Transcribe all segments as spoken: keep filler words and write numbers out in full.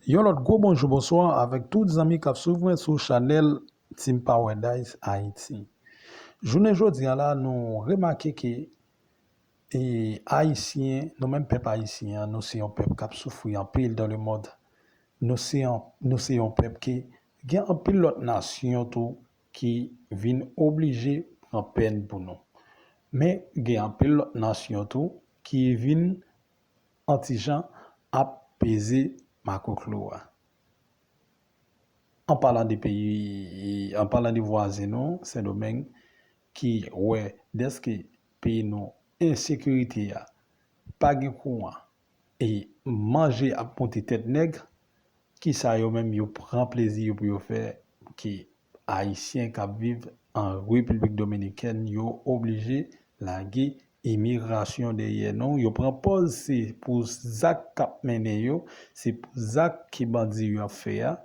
Yon lòt gwo bonjou, bonswa avèk tout zanmi k ap swiv mwen sou chanèl Team Paradise Haiti. Jounen jodi a la, nou remake ke e, Ayisyen, nou menm pèp ayisyen an, nou se yon pèp k ap soufri anpil dans le monde. Nou se yon, nou se yon pèp ke gen anpil lòt nasyon tou ki vin oblije pran pèn pou nou. Men gen anpil lòt nasyon tou ki vin an ti jan ap peze makoklou a. An palan de peyi, an palan de vwazen nou, Sendomeng, ki wè dèske peyi nou ensekirite a, pa gen kouran, e manje ap moute tèt nèg, kisa yo menm yo pran plezi yo pou yo fè ki Ayisyen k ap viv an Repiblik Dominikèn yo oblije lage imigrasyon dèyè nou. Yo pran pòz se pou zak k ap mennen yo, se pou zak ke bandi yo ap fè a.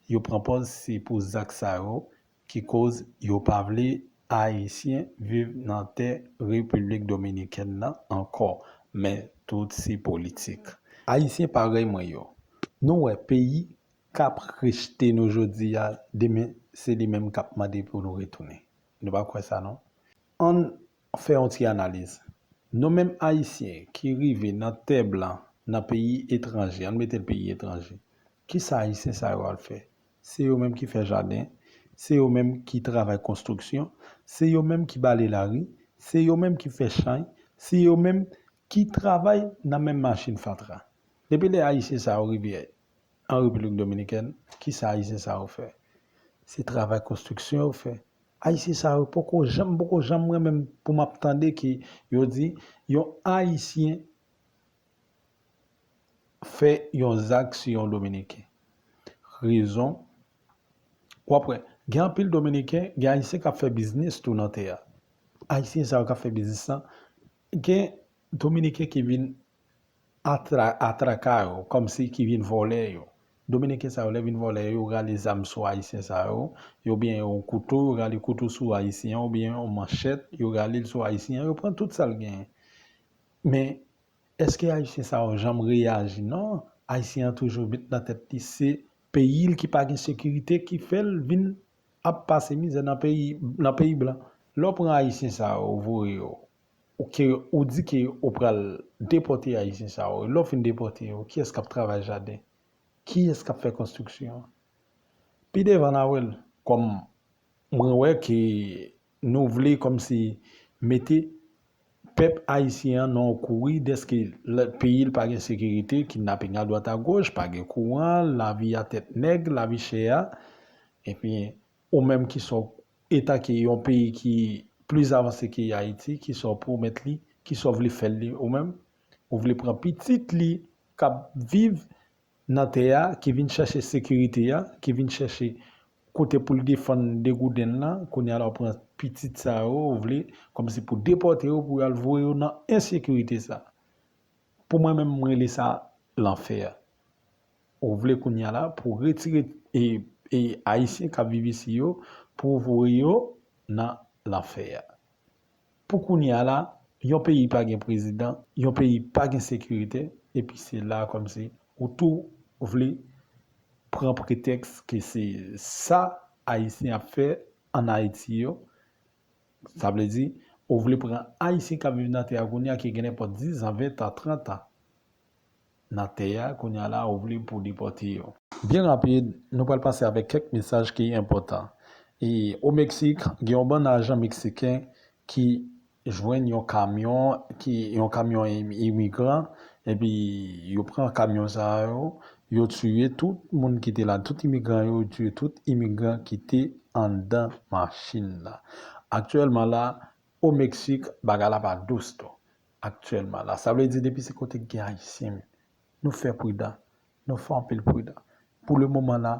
Yo pran pòz se pou zak sa yo ki koz yo pa vle Ayisyen viv nan tè Repiblik Dominikèn nan ankò. Men tout se politik. Ayisyen parèy mwen yo, nou wè peyi k ap rejte nou jodi a, demen se li menm k ap mande pou nou retounen. Nou pa kwè sa non? Ann fè yon ti analiz. Nou menm Ayisyen ki rive nan tè blan, nan peyi etranje, ann mete l peyi etranje, kisa Ayisyen sa yo al fè? Se yo menm ki fè jaden, se yo menm ki travay konstriksyon, se yo menm ki bale lari, se yo menm ki fè chay, se yo menm ki travay nan menm machin fatra. Depi lè Ayisyen sa yo rive an Repiblik Dominikèn, kisa Ayisyen sa yo fè? Se travay konstriksyon yo fè. Ayisyen sa yo poko janm, poko janm mwen menm pou m ap tande ke yo di yon Ayisyen fè yon zak sou yon Dominiken. Rezon, w ap wè, gen anpil Dominiken, gen Ayisyen k ap fè biznis tou nan tè a. Ayisyen sa yo k ap fè biznis lan, gen Dominiken ki vin atra, atraka yo, kòmsi ki vin vòlè yo. Dominiken sa yo, lè vin vòlè yo, yo rale zam sou Ayisyen sa yo, yo byen yon kouto, yo rale kouto sou Ayisyen an, oubyen yon manchèt, yo rale l sou Ayisyen an, yo pran tout sa l genyen. Men, èske Ayisyen sa yo janm reyaji? Non, Ayisyen an toujou met nan tèt li se peyi l ki pa gen sekirite ki fè l vin ap pase mizè nan peyi, nan peyi blan. Lè w pran Ayisyen sa yo, ou voye yo, ou ke, ou di ke ou pral depòte Ayisyen sa yo. Lè w fin depòte yo, kiyès k ap travay jaden? Kiyès k ap fè konstriksyon an? Pi devan n a wè l, kòm mwen wè ke nou vle kòmsi mete pèp ayisyen an nan yon kouri dèske peyi l pa gen sekirite, kidnaping adwat agoch, pa gen kouran, lavi a tèt nèg, lavi chè a. Epi, ou menm ki sa w eta ke yon peyi ki plis avanse ke Ayiti, ki sa w pwomèt li, ki sa w vle fè l li ou menm? Ou vle pran pitit li k ap viv nan tè a, ki vin chèche sekirite a, ki vin chèche kote pou l defann degouden l lan, kounye a la w pran pitit sa yo, ou vle kòmsi pou depòte yo, pou y al voye yo nan ensekirite sa. Pou mwen menm, m rele sa lanfè. Ou vle kounye a la pou retire e, e Ayisyen k ap viv isi yo, pou voye yo nan lanfè a. Pou kounye a la, yon peyi pa gen prezidan, yon peyi pa gen sekirite, epi se la kòmsi ou tou vle pran pretèks ke se sa Ayisyen ap fè ann Ayiti yo. Sa vle di, ou vle pran Ayisyen k ap viv nan tè a kounye a ki gen nenpòt diz an, ven an, trant an nan tè a, kounye a la, ou vle pou depòte yo. Byen rapid, nou pral pase avèk kèk mesaj ki enpòtan. E o Meksik, gen yon bann ajan meksiken ki jwenn yon kamyon, ki, yon kamyon im-, imigran, epi yo pran kamyon sa yo, yo tiye tout moun ki te la, tout imigran yo, yo tiye tout imigran ki te anndan machin nan. Aktyèlman la, o Meksik, bagay la pa dous tou. Aktyèlman la, sa vle di depi se kote k gen Ayisyen, nou fè pridan, nou fè anpil pridan. Pou le moman la,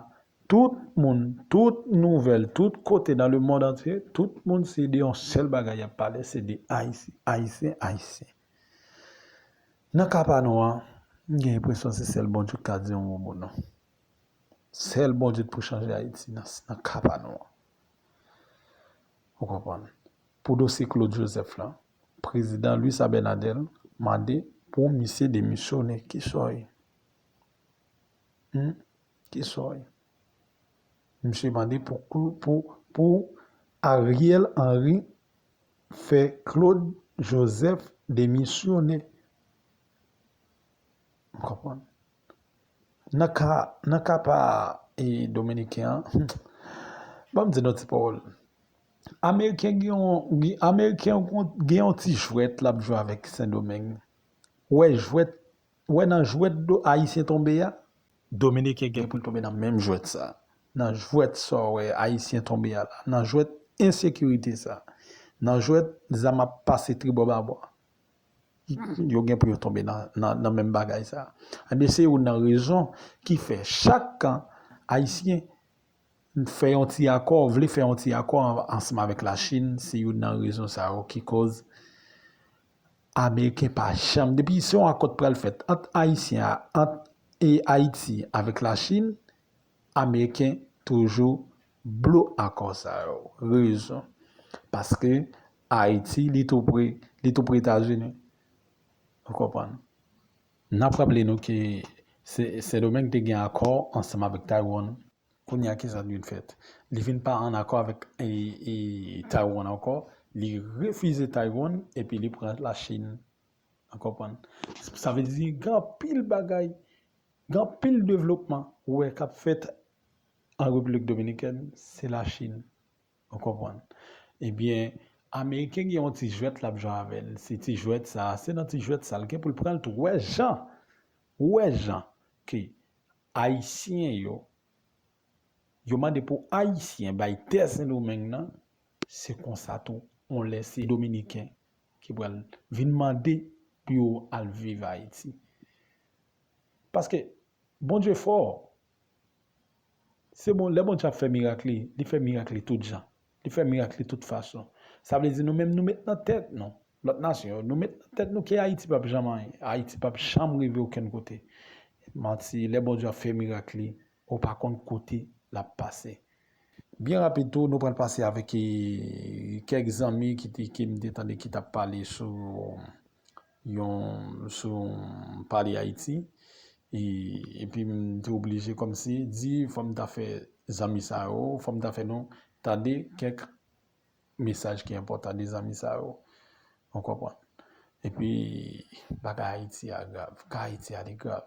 tout moun, tout nouvèl, tout kote dans le monde entier, tout moun se de yon sèl bagay y ap pale, se de Ayisyen, Ayisyen, Ayisyen. Nan ka pa nou an, m gen enpresyon se sèl Bondye k ka di yon mo pou nou. Sèl Bondye k pou chanje Ayiti nan, nan ka pa nou an. Ou konprann? Pou dosye Claude Joseph lan, prezidan Luis Abinader mande pou misye demisyone. Kisa w ye? Hmm? Ki sa w ye? Misye mande pou, pou, pou Ariel Henry fè Claude Joseph demisyonnen. Ou konprann? Nan ka, nan ka pa, e, Dominiken an, ban m di nou ti pawòl. Ameriken gen yon, gen, Ameriken gen yon ti jwèt l ap jwe avèk Sendomeng. Wè jwèt, wè nan jwèt do Ayisyen tonbe a, Dominiken gen pou l tonbe nan menm jwèt sa. Nan jwèt sa w wè Ayisyen tonbe a la, nan jwèt ensekirite sa, nan jwèt zam ap pase tribò babò. Yo gen pou yo tonbe nan, nan, nan menm bagay sa. Ebyen, se youn nan rezon ki fè chak kan Ayisyen fè yon ti akò, vle fè yon ti akò an-, ansanm avèk Lachin, se youn nan rezon sa yo ki koz Ameriken pa janm, depi se yon akò t pral fèt ant Ayisyen a, ant, e, Ayiti avèk Lachin, Ameriken toujou blo akò sa yo. Rezon. Paske Ayiti, li tou pre, li tou pre Etazini. Ou konprann? N ap raple nou ke Se-, Sendomeng te gen akò ansanm avèk Taiwan. Kounye a, kisa l vin fèt? Li vin pa ann akò avèk, e, e, Taiwan ankò. Li refize Taiwan epi li pran Lachin. Ou konprann? Sa vle di gen anpil bagay, gen anpil devlopman ou wè k ap fèt an Repiblik Dominikèn, se Lachin. Ou konprann? Ebyen, Ameriken gen yon ti jwèt l ap jwe avè l. Se ti jwèt sa, se nan ti jwèt sa l gen pou l pran l tou. Wè jan, wè jan ke Ayisyen yo, yo mande pou Ayisyen bay tè Sendomeng nan, se konsa tou, yon lè se Dominiken ki pral vin mande pou yo al viv Ayiti. Paske Bondye fò. Se bon, lè Bondye ap fè mirak li, li fè mirak li tout jan. Li fè mirak li tout fason. Sa vle di nou menm nou met nan tèt nou, lòt nasyon yo, nou met nan tèt nou ke Ayiti p ap janm anyen. Ayiti p ap janm rive okenn kote. Manti, lè Bondye ap fè mirak li, ou pa konn kote l ap pase. Byen rapid tou, nou pral pase avèk, e, kèk zanmi ki te, ke m te tande ki t ap pale sou yon, sou pale Ayiti. E, epi m te oblije kòmsi di, fò m ta fè zanmi sa yo, fò m ta fè nou tande kèk mesaj ki enpòtan de zanmi sa yo. Ou konprann? Epi, bagay Ayiti a grav. Ka Ayiti a li grav.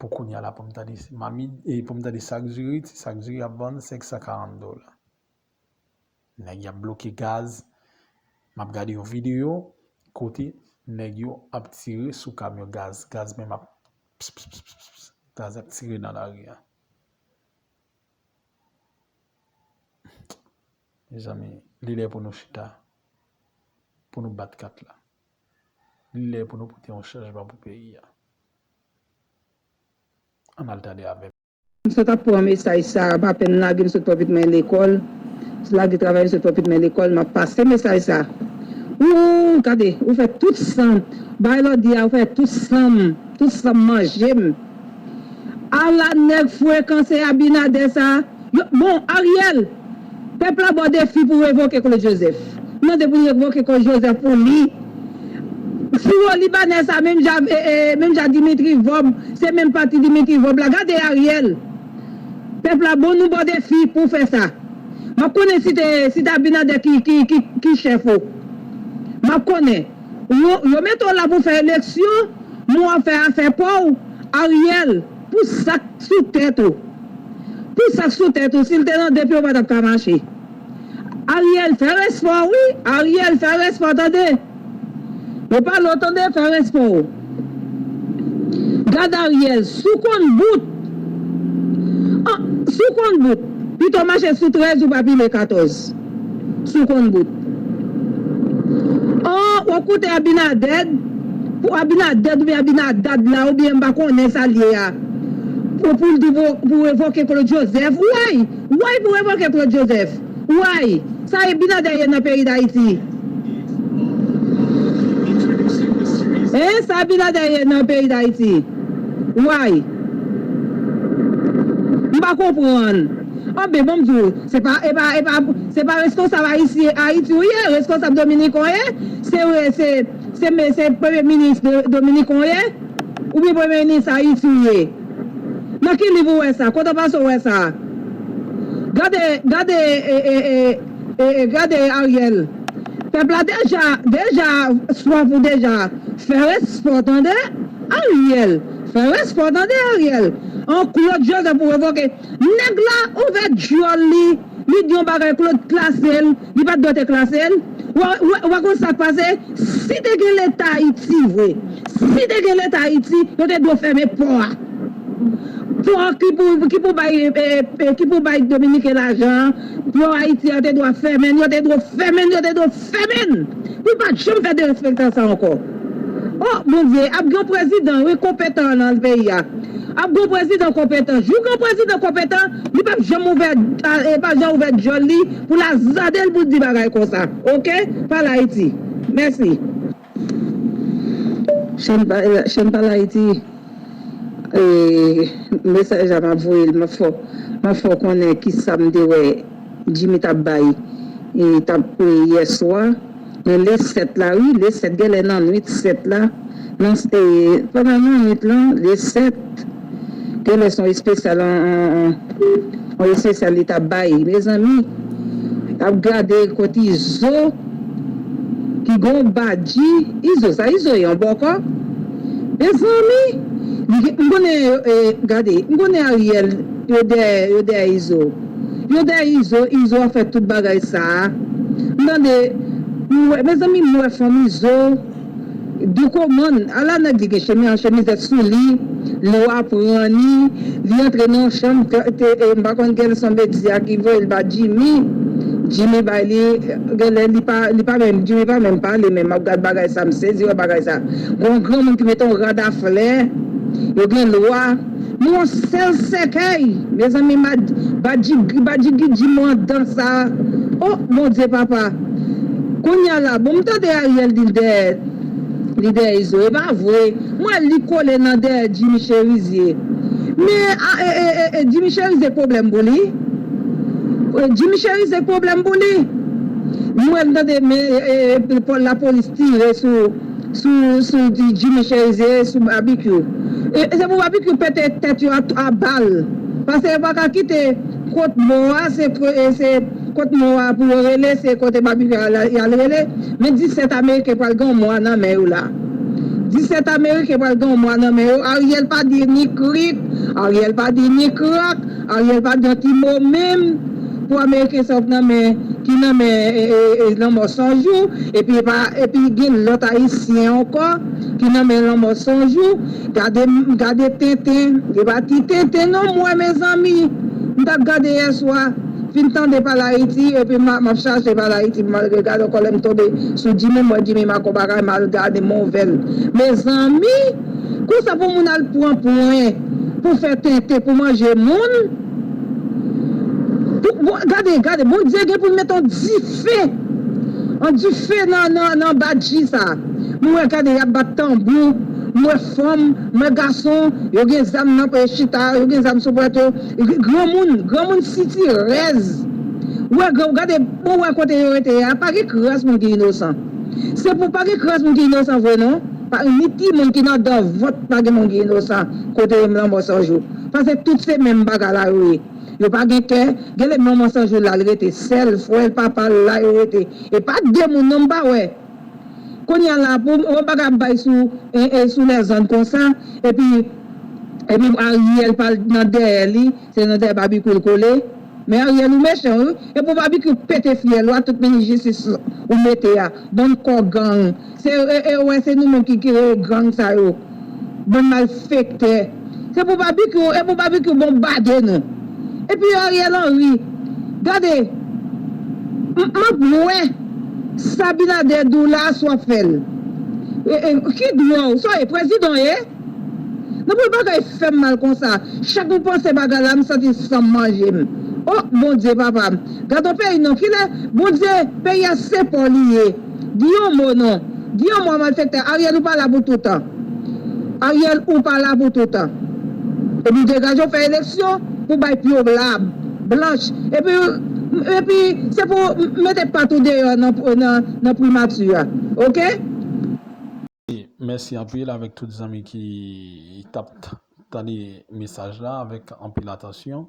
Pou kounye a la, pou m tande mami, e pou m tande sak diri, ti sak diri ap vann senk san karant dola. Nèg y ap bloke gaz. M ap gade yon videyo kote nèg yo ap tire sou kamyon gaz. Gaz menm ap ps, ps, ps, ps, ps, gaz ap tire nan lari a. Mezanmi, li lè pou nou chita, pou nou bat kat la. Li lè pou nou pote yon chanjman pou peyi a. Ann al tande avè m. M sot ap pran mesaj sa a, m apenn lage, m sot pran pitit mwen lekòl. Lage travay, m sot pran pitit mwen lekòl, m ap pase mesaj sa a. Ou, gade, ou fè tout san, bay lòd li a, ou fè tout san m, tout san m manje m. Ala nèg frekan se Abinader sa. Yo, bon, Ariel, pèp la ba w defi pou revoke Claude Joseph. Mande pou revoke Claude Joseph pou li. Siro libanè sa, menm jan, e, e, menm jan Dimitri Vorbe, se menm pati Dimitri Vorbe la. Gade Ariel. Pèp la, bon, nou ba w defi pou fè sa. M ap konnen si te, si te Abinader ki, ki, ki, ki chèf ou. M ap konnen. Yo, yo mete w la pou fè eleksyon, men w ap fè afè pa w, Ariel, pou sa k sou tèt ou. Pou sa k sou tèt ou, si l te nan de pye, w pa t ap ka mache. Ariel, fè respè w, wi. Ariel, fè respè w, tande. Yo pale w, tande, fè respè w. Gad Ariel, si w konn bout. An, si w konn bout, pito mache sou trèz ou pa pile katòz. Si w konn bout. An, w ap koute Abinader, pou Abinader oubyen Abinadad la, oubyen m pa konnen sa l ye a. Pou, pou l di pou, pou revoke Claude Joseph. Way! Way pou revoke Claude Joseph. Way! Sa Abinader ye nan peyi Dayiti? Hein? Sa Abinader ye nan peyi Dayiti? Way! M pa konprann. Anben, bon, m di w, se pa, e pa, e pa, se pa reskonsab Ayiti, Ayiti w ye, reskonsab Dominiken w ye, se, se, se, se premye minis do-, Dominiken w ye, oubyen premye minis Ayiti w ye. Nan ki liv ou wè sa? Kote w pase w wè sa? Gade, gade, e, e, e, e, e, gade Ariel. Pèp la deja, deja swaf ou deja. Fè respè w tande, Ariel. Fè respè w tande, Ariel. An Claude Joseph ou revoke. Nèg la ouvè djòl li. Li di yon bagay, Claude klase l, li pa t dwe te klase l. Ou wè, ou wè, ou wè konn sa k pase? Si te gen Leta Ayiti vre, si te gen Leta Ayiti, yo te dwe fèmen pò a. Pò a ki pou, ki pou bay, e, e, e, ki pou bay Dominiken lajan an, pò Ayiti a te dwe fèmen, yo te dwe fèmen, yo te dwe fèmen. Pou l pa janm fè derespektan sa ankò. O, Bondye, ap gen yon prezidan, wi, konpetan nan peyi a. Ap gen yon prezidan konpetan. Jou gen yon prezidan konpetan, li p ap janm ouvè, a, e, pa janm ouvè djòl li pou l azade l pou l di bagay konsa. Oke? Pale Ayiti. Mèsi. Chèn pa, chèn Pale Ayiti, e, mesaj la m ap voye l, m ap fè, m ap fè w konnen kisa m te wè Jimmy t ap bay, e, t ap, e, yèswa. Men le sèt la, wi, le sèt, genlè nan nwit sèt la, nan, e, pandan nan nwit lan, le sèt, genlè se yon espesyal, an, an, an, yon espesyal li t ap bay. Mezanmi, ap gade kot Izo, ki gon badji, Izo, sa Izo ye, yon bòkò? Mezanmi, li gen, m konnen, e, gade, m konnen Ariel, yo dèyè, yo dèyè Izo. Yo dèyè Izo, Izo ap fè tout bagay sa a. M tande, m wè, mezanmi, m wè fanm Izo, doukomann, ala nèg li gen chemi-, chemizèt sou li, lwa pran li, li antre nan yon chanm, te, te, e, m pa konn kèl son medya ki voye l ba Jimmy. Jimmy bay li, genlè li pa, li pa menm, Jimmy pa menm pale, men m ap gad bagay sa, m sezi wè bagay sa. Gon granmoun ki mete yon rad a flè, yo gen lwa, men yon sèl sèkèy, mezanmi, badji, badji, badji ki di mwen dan sa. O, Bondye papa. Kounye a la, bon, m tande Ariel di l dèyè, li dèyè Izo. E pa vre. M wè li kole nan dèyè Jimmy Cherizier. Men, a, e, e, e, e, Jimmy Cherizier pwoblèm pou li. E, Jimmy Cherizier pwoblèm pou li. M wè m tande, men, e, e, e, lapolis tire sou, sou, sou Jimmy Cherizier, sou Babikyou. E, e se pou Babikyou pete tèt yo a, a bal. Paske yo pa ka kite kot mò a, se, e, se kot mò a pou yo rele, se kote Babikyou al, y al rele. Men disèt Ameriken pral gen yon mwa nan men yo la. Disèt Ameriken pral gen yon mwa nan men yo. Ariel pa di ni krik, Ariel pa di ni krak, Ariel pa di yon ti mo menm pou Ameriken sa yo k nan men, ki nan men, e, e, e, Lanmò San Jou, epi pa, epi gen lòt Ayisyen ankò ki nan men Lanmò San Jou. Gade, gade tenten, e pa ti tenten non m wè, mezanmi. M t ap gade yèswa, fin tande Pale Ayiti, epi m a, m ap chache Pale Ayiti, malgre gade ankò lè m tonbe sou Jimmy, m wè Jimmy Maco bagay, m al gade m ouvè l. Mezanmi, konsa pou moun al pran pwen pou fè tenten, pou manje moun. Pou, bon, gade, gade, Bondye gen pou l mete yon dife, yon dife nan, nan, nan badji sa. M wè, gade, y ap bat tanbou, m wè fanm, m wè gason, yo gen zam nan, e, chita, yo gen zam sou pòt yo. Granmoun, granmoun sitirèz. Ou wè, gran, gade, ou wè kote yo rete a, pa gen kras moun ki inosan. Se pou pa gen kras moun ki inosan vre, non. Pa, ni timoun ki nan dan vant, pa gen moun ki inosan kote Lanmò San Jou. Paske tout se menm bagay la yo ye. Yo pa gen kè, genlè Lanmò San Jou la l rete sèl, frè l, papa l la yo rete. E pa de moun non m pa wè. Kounye a la, pou yon bagay ap bay sou, e, e, sou lèzòn konsa, epi, epi Ariel pa nan dèyè li, se nan dèyè Babikyou l kole. Men Ariel ou mechan, wi. E pou Babikyou pete fyèl ou a, tout minis jistis ou mete a. Bann kò gang. Se, e, e, wè, se nou menm ki kreye gang sa yo. Bann malfektè. Se pou Babikyou, e pou Babikyou bonbade nou. Epi Ariel Henry, gade, m, m ap wè sa Abinader di w la, si w ap fè l. E, e, ki dwa w, sa w ye, prezidan w ye? Nan pou bagay fè m mal konsa. Chak m panse bagay la, m santi san m manje m. O, Bondye, papa m. Gad yon peyi non, kilè, Bondye, peyi a se pa w li ye. Di yon mo non. Di yon mo a malfektè. Ariel, ou pa la pou toutan. Ariel, ou pa la pou toutan. Epi degaje w fè eleksyon pou bay pye w la blanch. Epi, epi se pou mete pat ou deyò nan, nan, nan primati a. Oke? Mèsi anpil avèk tout zanmi ki t ap tande mesaj la avèk anpil atansyon.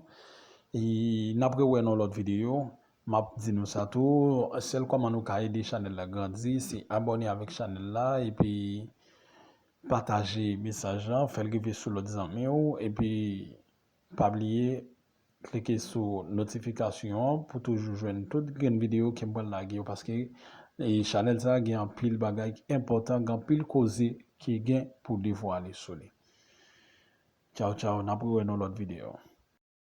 E n ap rewè nan lòt videyo. M ap di nou sa tou, sèl kòman nou ka ede chanèl la grandi, se abòne avèk chanèl la, epi pataje mesaj la, fè l rive sou lòt zanmi w, epi pa bliye klike sou notifikasyon an pou toujou jwenn tout grenn videyo ke m pral lage yo, paske e chanèl sa gen anpil bagay enpòtan, gen anpil koze ki gen pou devwale sou li. Tchaw, tchaw, n ap rewè nan lòt videyo.